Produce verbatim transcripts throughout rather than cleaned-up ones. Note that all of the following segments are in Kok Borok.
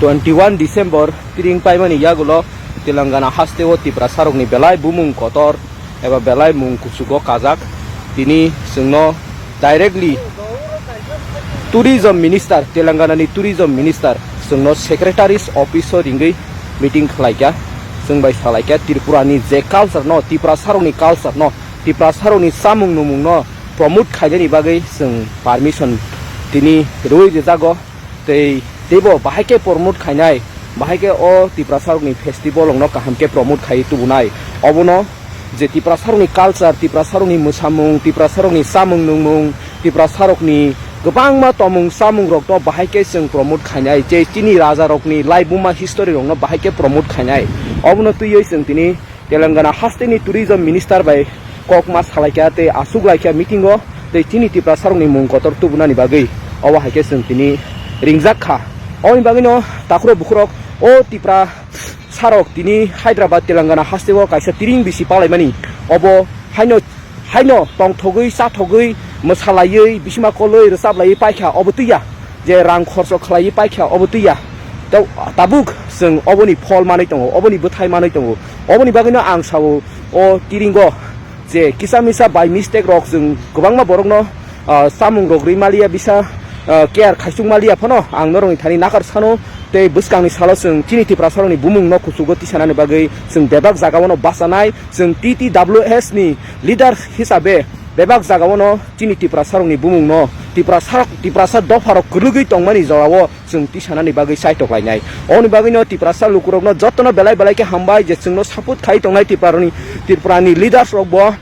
Twenty one December tiring paimani yagulo Telangana hasteo Tiprasarokni belai bumung kotor eba belai mung kuchugo kajak. Tini chwngno directly Tourism Minister, Telangana ni Tourism Minister chwngno Secretary's Office o ringwi meeting khlaikha. Chwng bai salaikha Tripura ni je culture no, Tiprasarokni culture no, Tiprasarokni chamung numung no promote khainani bagwi chwng permission tini rwi rijago. Tei teibo bahai khe promote khainai, bahai khe o Tiprasarokni festival rokno kaham khe promote khaiwi tubunai. Obono je Tiprasarokni culture, Tiprasarokni mwsamung, Tiprasarokni chamung nungmung, Tiprasarokni kwbangma tomung chamung rokno bahai khe chwng promote khainai, je chini rajarokni laibuma history rokno bahai khe promote khainai. Obono twiwi chwng tini Telangana hasteni Tourism Minister bai kokma salaikha tei asuk laikha meeting o, tei chini Tiprasarokni mung kotor tubunani bagwi obo hai khe chwng tini ringjak kha. Oboni bagwino takhurok bukhurok o Tiprasarok tini Hyderabad Telangana hasteo kaisa tiring bisi palaimani, obo haino haino tongthogwi chathogwi mwsalaiwi bisima kolwi rwchaplaiwi paikha obo twiya, je rang khorcho khlaiwi paikha obo twiya. Tei tabuk chwng oboni phol manwi tongo, oboni bwthai manwi tongo. Oboni bagwino ang sao o tiringo je kisa misa by mistake rok chwng kwbangma borokno, ah, chamung rok rwi maliya bisa, ah, care khaisuk maliya phano ang norokni thani nakar sano. Tei bwskangni salo chwng chini Tiprasarokni bumungno kuchugo tisanani bagwi chwng bebak jagao no bachanai. Chwng T T W S ni leader hisabe bebak jagao no chini Tiprasarokni bumungno Tiprasarok, Tiprasa dopharok kwrwgwi tongmani jorao chwng tisanani bagwi chaitok lainai. Oboni bagwino Tiprasa lukurokno jotono belai belai khe hambai je chwngno support khai tongnai Tripurani, Tripurani leaders rokbo.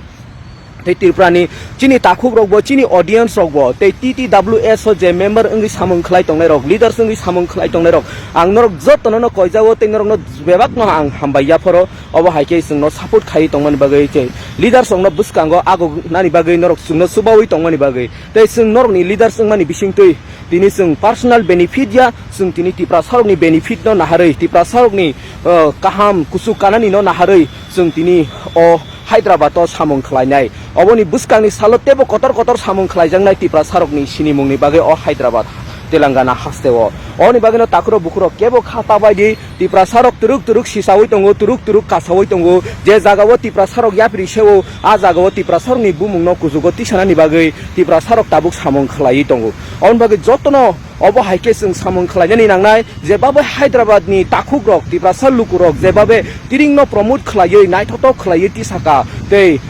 Tei Tripurani chini takhukrokbo, chini audience rokbo, tei T T W S o je member wngwi samung khlai tongnairok, leaders wngwi samung khlai tongnairok, ang norok jotono no koijao tei norokno bebakno ang hambai yaphoro. Obo hai khe chwngno support khaiwi tongmani bagwi tei leaders rokno bwskango ago nani bagwi norok chwngno chubaui tongmani bagwi. Tei chwng norokni leaders wngmani bisingtwi tini chwng personal benefit ya, chwng tini Tiprasarokni benefit no naharwi, Tiprasarokni, uh, kaham kuchuk kanani no naharwi chwng tini o Hyderabad o samung khlainai. Oboni bwskangni salo teibo kotor kotor samung khlaijaknai Tiprasarokni sinimungni bagwi o Hyderabad, Telangana hasteo. Oboni bagwino takhurok bukhurok kebo kha ta bai di, Tiprasarok twrwk twrwk sisaui tongo, twrwk twrwk kasaui tongo. Je jagao Tiprasarok yapri seo, a jagao Tiprasarokni bumungno kuchugo tisanani bagwi Tiprasarok tabuk samung khlaiwi tongo. Oboni bagwi jotono obo hai khe chwng samung khlainani nangnai, je babe Hyderabad ni takhukrok, Tiprasa lukurok je babe tiringno promote khlaiwi, naithotok khlaiwi tisaka tei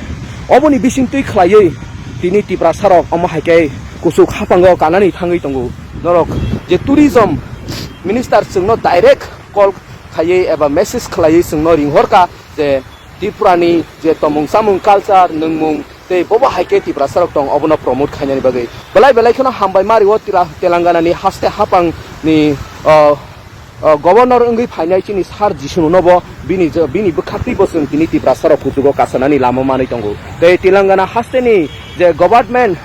oboni bisingtwi khlaiwi tini Tiprasarok omo hai khe kuchuk haphango kanani thangwi tongo. Norok je tourism minister chwngno direct call khaiwi eba message khlaiwi chwngno ringhorkha je Tripurani je tomung chamung, culture, nwngmung tei bobo hai khe Tiprasarok tong, obono promote khainani bagwi. Belai belai kheno hambai mario Tila-, Telangana ni haste haphang ni, o, o, governor wngwi phainai chini Sir Jishnu no bo bini je, bini bwkhaktwi bo chwng tini Tiprasarok kuchugo kasanani lama manwi tongo. Tei Telangana haste ni je government,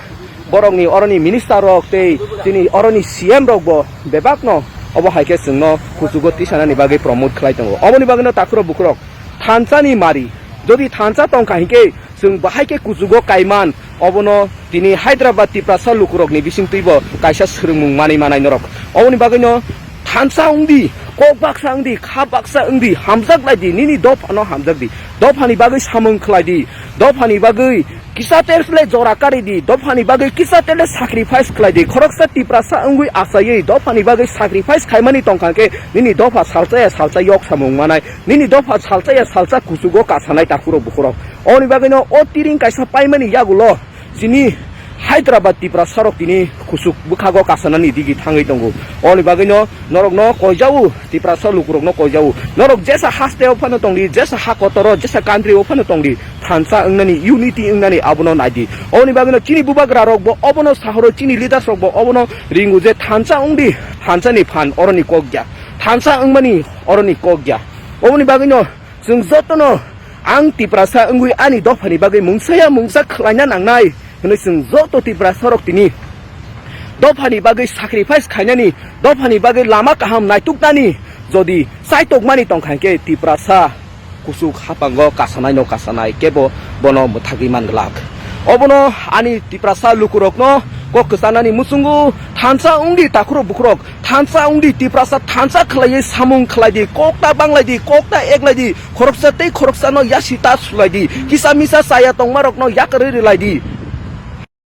borokni oroni minister rok tei chini oroni C M rok bo bebakno obo hai khe chwngno kuchugo tisanani bagwi promote khlai tongo. Oboni bagwino takhurok bukhurok thansa ni mari, jodi thansa tongkha hinkhe chwng bahai khe kuchugo kaiman, obono tini Hyderabad Tiprasa lukurokni bisingtwi bo kaisa swrwngmung manwi manai norok. Oboni bagwino thansa wngdi, kok baksa wngdi, kha baksa wngdi, hamjak lai di, nini dophano hamjak di. Dophani bagwi samung khlai di, dophani bagwi kisa tel le jora kari di, dophani bagwi kisa tel le sacrifice khlai di. Khoroksa Tiprasa wngwi achaiwi dophani bagwi sacrifice khaimani tongkha khe nini dopha salsa ya salsa yok samung manai, nini dopha salsa ya salsa kuchugo kasanai takhurok bukhurok. Oni bagwino o tiring kaisa paimani yagulo chini Hyderabad Tiprasarok tini kuchuk bwkhago kasanani digi thangwi tongo. Oni bagwino norokno koijao, Tiprasa lukurokno koijao. Norok jesa haste o phano tongdi, jesa ha kotoro, jesa country o phano tongdi, thansa wngnani, unity wngnani abono naidi. Oni bagwino chini bubagra rokbo obono sahoro, chini leaders rokbo obono ringo je thansa wngdi, thansa ni phan oroni kok ya, thansa wngmani oroni kok ya. Oboni bagwino chwng jotono ang Tiprasa wngwi ani dophani bagwi mungsaya mungsa khlaina nangnai hwnwi chwng joto Tiprasarok tini dophani bagwi sacrifice khainani, dophani bagwi lama kaham naituknani jodi chaitokmani tongkha hinkhe Tiprasa kuchuk haphango kasanaino kasanai kebo bono mwthagwi man glak. Obono ani Tiprasa lukurokno Kok kwchanani muchungo thansa wngdi takhurok bukhurok, thansa wngdi Tiprasa, thansa khwlaiwi samung khwlaidi, kokta banglaidi, kokta eklaidi, khoroksa tei khoroksano yasita sulaidi, kisa misa chaya tongmarokno yakarwi rwlaidi.